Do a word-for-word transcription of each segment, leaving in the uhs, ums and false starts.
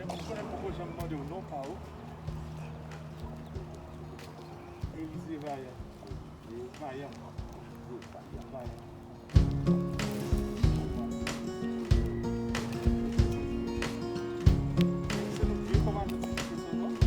Mwen konnen m poko janm mande w non pa w. Elize Vayan. Vayan. Vayan. Se nou vye kòm ajan sekirite sèlman.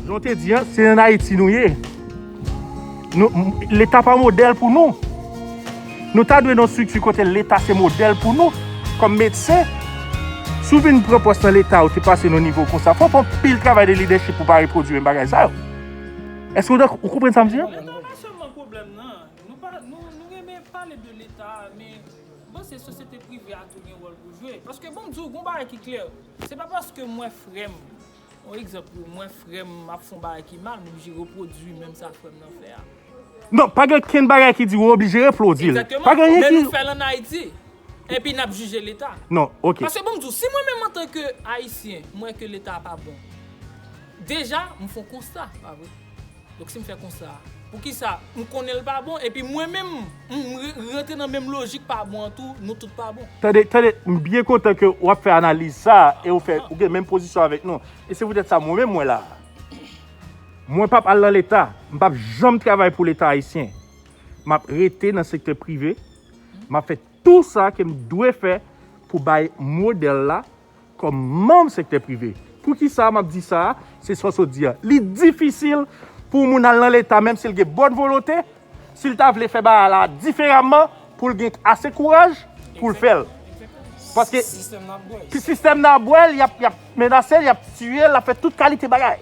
Jan w te di a, se ann Ayiti nou ye. Nou, m- Leta pa modèl pou nou. Nou ta dwe nan yon estrikti kote Leta se modèl pou nou. Kòm medsen, si w vin pran pòs nan Leta, ou te pase nan nivo konsa, fò w fè anpil travay de lidèchip pou w pa repwodui menm bagay sa yo. Èske w, ou konprann sa m di a? Leta pa sèlman pwoblèm nan. Nou pa, nou, nou renmen pale de Leta, men m panse sosyete prive a tou gen wòl pou jwe. Paske bon, m di w, gon bagay ki klè. Se pa paske m wè frè m, yon egzanp pou mwen, frè m ap fè yon bagay ki mal, m oblije repwodui menm sa frè m nan fè a. Non, pa gen kenn bagay ki di w oblije repwodui l. Egzakteman. Pa gen anyen ki. Men nou fè l ann Ayiti. Epi n ap jije Leta. Non, ok. Paske bon, m di w, si mwen menm antanke Ayisyen, m wè ke Leta a pa bon, deja, m fè yon konsta, pa vre? Donk, si m fè konsta, poukisa m konnen l pa bon, epi mwen menm, m, m re- rantre nan menm lojik pa bon an tou, nou tout pa bon? Tande, tande, m byen kontan ke w ap fè analiz sa a e w fè, ou gen menm pozisyon avèk nou. E se poutèt sa, mwen menm, mwen la. Mwen p ap al nan Leta. M p ap janm travay pou Leta ayisyen. M ap rete nan sektè prive. M ap fè tou sa ke m dwe fè pou bay modèl la kòm manm sektè prive. Poukisa m ap di sa a? Se sa w sot di a. Li difisil pou yon moun al nan Leta, menm si l gen bòn volonte, si l ta vle fè bagay la diferaman, pou l gen ase kouraj pou l fè l. Paske sistèm nan ap bwè l, y ap, y ap menase l, y ap tiye l, y ap fè tout kalite bagay.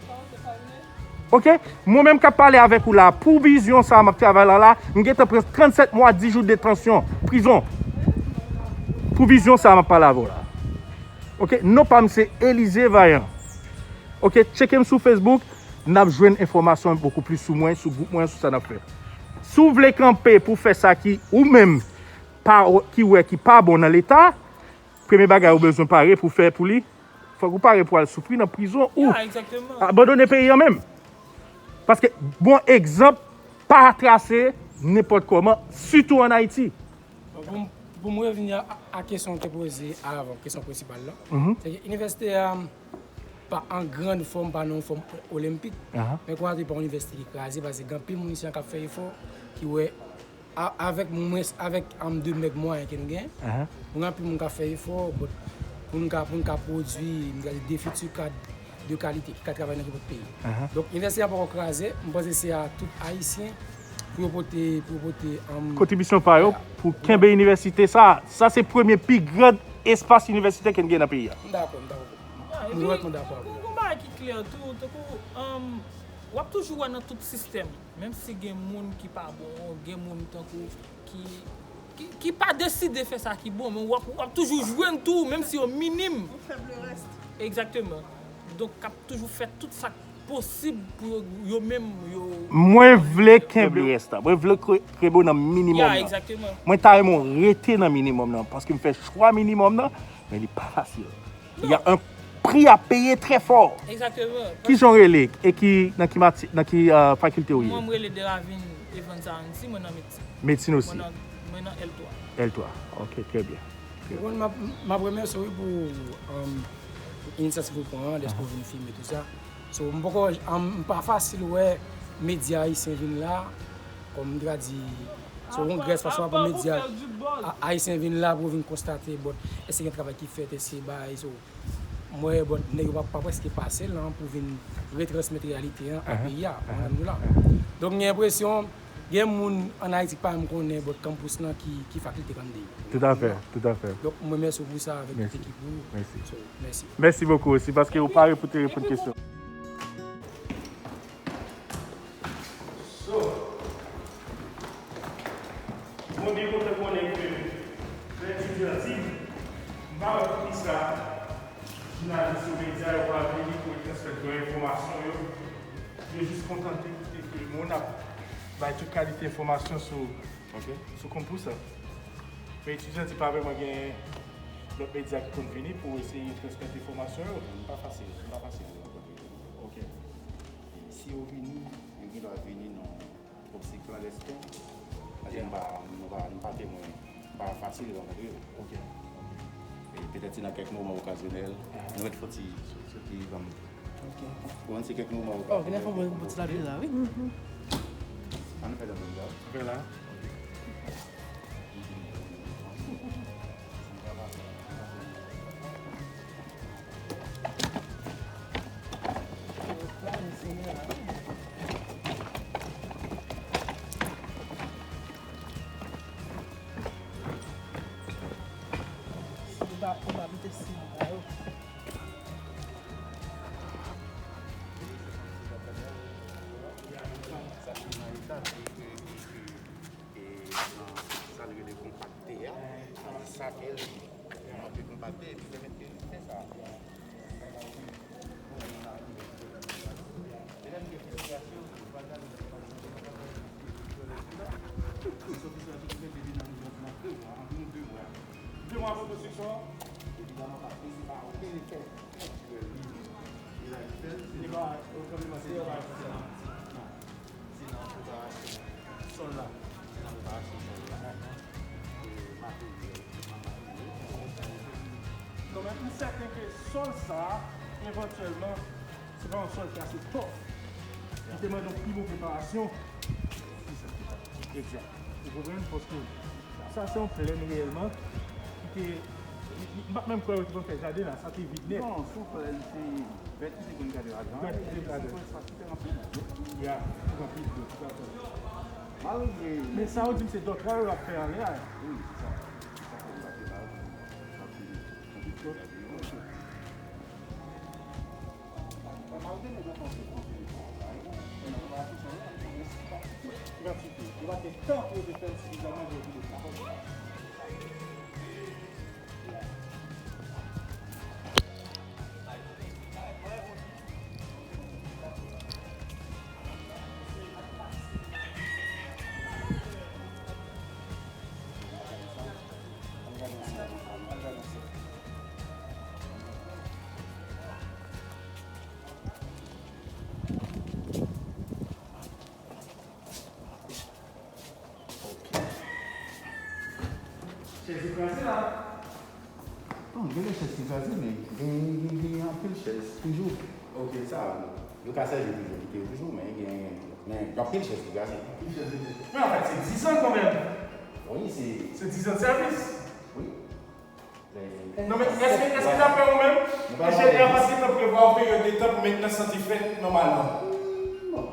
Ok? Mwen menm k ap pale avèk ou la, pou vizyon sa a m ap travay la la, m gentan pran trannsèt mwa, dis jou detansyon, prizon. Pou vizyon sa a m ap pale avè w la. Ok? Non pa m se Elize Vayan. Ok? Tcheke m sou Facebook, n ap jwenn enfòmasyon bokou plis sou mwen, sou gwoup mwen, sou sa n ap fè. Si w vle kanpe pou fè sa ki ou menm pa, ki wè ki pa bon nan Leta, Premye bagay ou bezwen pare pou fè pou li, fòk ou pare pou al soufri nan prizon ou abandone peyi an menm. Paske bon egzanp pa trase nenpòt kòman, sitou ann Ayiti. Bon, pou m, pou m revini a, a kesyon w te poze avan, kesyon prensipal la, se ke inivèsite a pa an grann fòm, pa nan yon fòm olenpik, men kounye a tou li pa yon inivèsite ki kraze, paske gen anpil moun isi a k ap fè efò, ki wè, a, avèk mwens, avèk um, de mèg mwayen ke nou genyen, nou gen anpil moun k ap fè efò, but pou nou ka, pou nou ka pwodui, nou ka di de fiti kad de kalite ki ka travay nan nenpòt peyi. Donk, inivèsite a poko kraze, m panse se a tout Ayisyen pou yo pote, pou yo pote, um, kontribisyon pa yo pou kenbe inivèsite sa. Sa se premye pi gran espas inivèsitè ke n gen nan peyi a. M dakò, m dakò. M rèt mwen dakò avè w. Gon bagay ki klè tou, tankou, um, w ap toujou wè nan tout sistèm, menm si gen moun ki pa bon, gen moun tankou ki ki, ki pa deside fè sa ki bon, men w ap, w ap toujou jwenn tou, menm si yo minim. Ou fèb le rès. Egzakteman. Donk, k ap toujou fè tout sa k posib pou yo, yo menm, yo. Mwen vle kenbe rès la. Mwen vle kre- kenbe w nan minimòm nan. Mwen ta renmen w rete nan minimòm nan, paske m fè chwa minimòm nan, men li pa fasil. Il y a un prix à payer très fort. Egzakteman. Kijan w rele e ki, nan ki, mati- nan ki uh, fakilte w ye? Mwen, m rele Deravine Evans Arancy, mwen nan medsin. Medsin osi? Mwen nan, mwen nan L twa. L twa. Ok, trè byen. Trè Ou konn, byen. m ap, m ap remèsye w wi pou um, inisyativ ou pran an, dèske w vin filme tou sa. So, m poko, um, m pa fasil wè medya ayisyen vin la, kòm m ta ka di, so, yon grès paske w ap wè medya a- ayisyen vin la pou yo vin konstate, but èske gen travay ki fèt, èske bagay, so, m wè, but nèg yo pa, pa prèske pase lan pou vin retransmèt reyalite an a peyi a, ou konprann nou la. Donk, m gen enpresyon, gen moun ann Ayiti k pa menm konnen, but kanpous lan ki, ki fakilte k anndan yo. Toutafè, toutafè. Donk, m remèsye w pou sa avèk tout ekip ou. Mèsi. So, mèsi. Mèsi bokou osi, paske ou pare pou te reponn kesyon. So, mwen byen kontan konnen ke lè etidyan di m, m pa wè poukisa jounalis yo, medya yo pa vini pou yo transmèt yo enfòmasyon yo. Yo jis kontante kite ke moun ap bay tout kalite enfòmasyon sou, sou konpous la. Men etidyan di pa vrèman gen lòt medya ki konn vini pou eseye transmèt enfòmasyon yo. Li pa fasil, li pa fasil. Ok. Si yo vini, yo gen dwa vini nan optik klandèsten. Paske nou pa, nou pa, nou pa temwen. Pa fasil rankontre yo. Ok. E petèt se nan kèk moman okazyonèl, nou mèt fè ti soti ban m. Ok. Bon, se kèk moman okazyonèl. Oh, vin fè mwen yon ti lavi la, wi. An nou fè lavi la. Fè la. E nan sa l rele konpakte a, sa l ye, nou te konpakte epi pèmèt ke li fè sa. Medam ki gen fibriyasyon, nou pral gade si pa gen fibriyasyon. Soti sou la soti mete li nan de mwa, anviwon de mwa. De mwa pou konstriksyon an? Evidaman, pa, se pa okenn efè. Li pa, okenn efè, se pa, se pa, non. Se nan preparasyon sòl la. Se nan preparasyon sòl la. E materyèl, ekipman materyèl. Non, men m sèten ke sòl sa a, evantyèlman, se pa yon sòl ki ase tòf. Li te mande yon pi bon preparasyon. Egzak. Ou konprann? Paske sa se yon plèn reyèlman ki te, m pa t menm kwè yo te konn fè jaden la, sa te vid nèt. Non, se yon plèn, se bèt ki te konn gade ladan. Bèt ki te gade. Se yon espas ki te ranpli dlo. Ya, ki ranpli dlo, toutafè. Malgre. Men sa yo di m se dòtwa yo ap fè anlè a. Wi, se sa. Se sa k ap pase la. Malgre nou gen konsepsyon se de travay, men nan preparasyon sa yo, nou gen kantite. Yo pa t gen tan pou yo te fè l sifizaman pou yo te travay. Gen de chèz ki kraze, men gen, gen, gen anpil chèz toujou. Ok, sa, yo ka sèvi toujou, kite yo toujou, men gen, men gen anpil chèz ki kraze. Men anfèt, se dizan kanmenm. Wi, se. Se dizan de sèvis. Wi. Non, men èske, èske daprè ou menm, enjenyè a pa t gentan prevwa yon peryòd de tan pou mentnans sante fèt nòmalman? Non.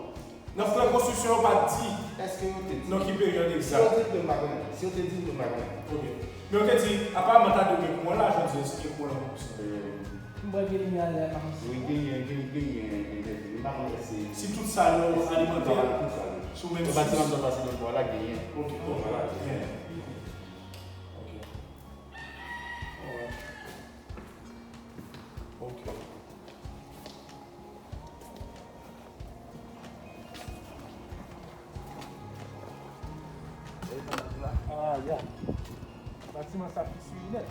Nan plan konstriksyon yo pa t di Èske yo te di? Nan ki peryòd Si yo egzak? te di, m pa konnen. Si yo te di, m pa konnen. Ok. Men yo te di, aparman ta dwe gen kouran la, jodi a, èske gen kouran la pou sa? Euh, M bwè gen limyè lè pa mwen. Wi, genyen, genyen, genyen, genyen, m pa konnen si. Si tout sal yo alimante Tout sal yo. sou menm Yon batiman sous. Zòn Pase Dèlbò la genyen. Ok, ok. Voilà. Ok. Alright. Ok. Ah, ya. Batiman sa fisire nèt.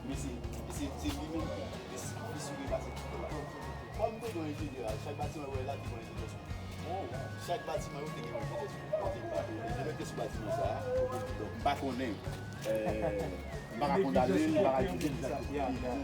Men se, se, se li menm ki plis, plis sou pase tout la. Kòm te gen enjenyè a, chak batiman yo wè la, te gen enjenyè sou. Chak batiman yo te gen enjenyè sou. Enjenyè te sou batiman sa a. Donk, m pa konnen. Euh, m pa ka kondane l, m pa ka di egzakteman.